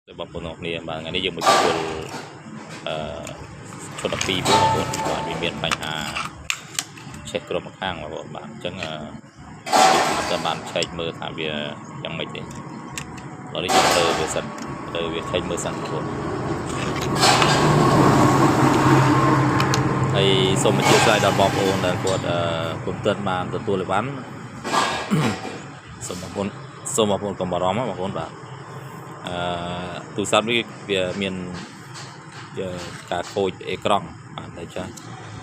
បងប្អូនទាំងគ្នាបាទថ្ងៃនេះយើងមកជួលអឺឈុត12បងប្អូនបាទវាមានបញ្ហាឆេះគ្រប់ម្ខាងបងប្អូនបាទអញ្ចឹងអឺអត់ទាន់បានឆែកមើលថាវាយ៉ាងម៉េចទេឥឡូវនេះយើងទៅវាសិនទៅវាឆែកមើលសិនបងប្អូនហើយសូមអធ្យាស្រ័យដល់បងប្អូនដែលគាត់អឺពុំទាន់បានទទួលអីវ៉ាន់ សូមបងប្អូនសូមបងប្អូនកុំបារម្ភណាបងប្អូនបាទអឺទូរស័ព្ទនេះវាមានជាការខូចអេក្រង់បាទតែចាស់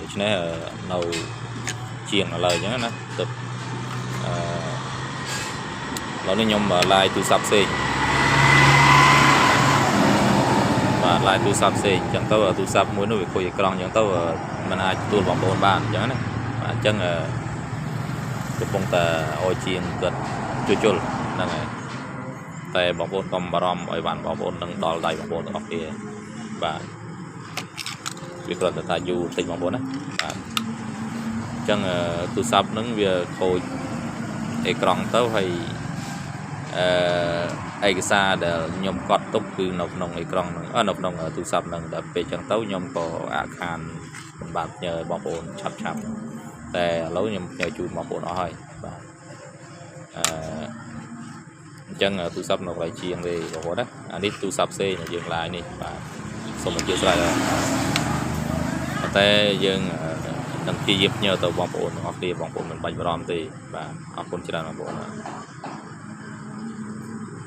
ដូច្នេះអឺនៅជាងឥឡូវអញ្ចឹងណាទៅអឺឥឡូវនេះខ្ញុំ live ទូរស័ព្ទផ្សេងបាទ live ទូរស័ព្ទផ្សេងអញ្ចឹងទៅទូរស័ព្ទមួយនោះវាខូចអេក្រង់អញ្ចឹងទៅมันអាចទទួលបងប្អូនបានអញ្ចឹងណាបាទអញ្ចឹងអឺកំពុងតែឲ្យជាងគាត់ជួសជុលហ្នឹងហើយតែបងប្អូនកុំបារម្ភឲ្យបានបងប្អូននឹងដល់ដៃបងប្អូនទាំងអស់គ្នាបាទវាគ្រាន់តែថាយូរបន្តិចបងប្អូនណាបាទអញ្ចឹងអឺទូរស័ព្ទហ្នឹងវាខូចអេក្រង់ទៅហើយអឺឯកសារដែលខ្ញុំកត់ទុកគឺនៅក្នុងអេក្រង់ហ្នឹងអឺនៅក្នុងទូរស័ព្ទហ្នឹងដល់ពេលអញ្ចឹងទៅខ្ញុំក៏អាខានមិនបានផ្ញើឲ្យបងប្អូនឆាប់ឆាប់តែឥឡូវខ្ញុំផ្ញើជូនបងប្អូនអស់ហើយបាទអឺអញ្ចឹងទូរស័ព្ទនៅកន្លែងជាងទេបងប្អូនណាអានេះទូរស័ព្ទផ្សេងដែលយើង live នេះបាទសូមអធ្យាស្រ័យដល់ប៉ុន្តែយើងនឹងព្យាយាមផ្ញើទៅបងប្អូនទាំងអស់គ្នាបងប្អូនមិនបាច់បារម្ភទេបាទអរគុណច្រើនបងប្អូនបាទ។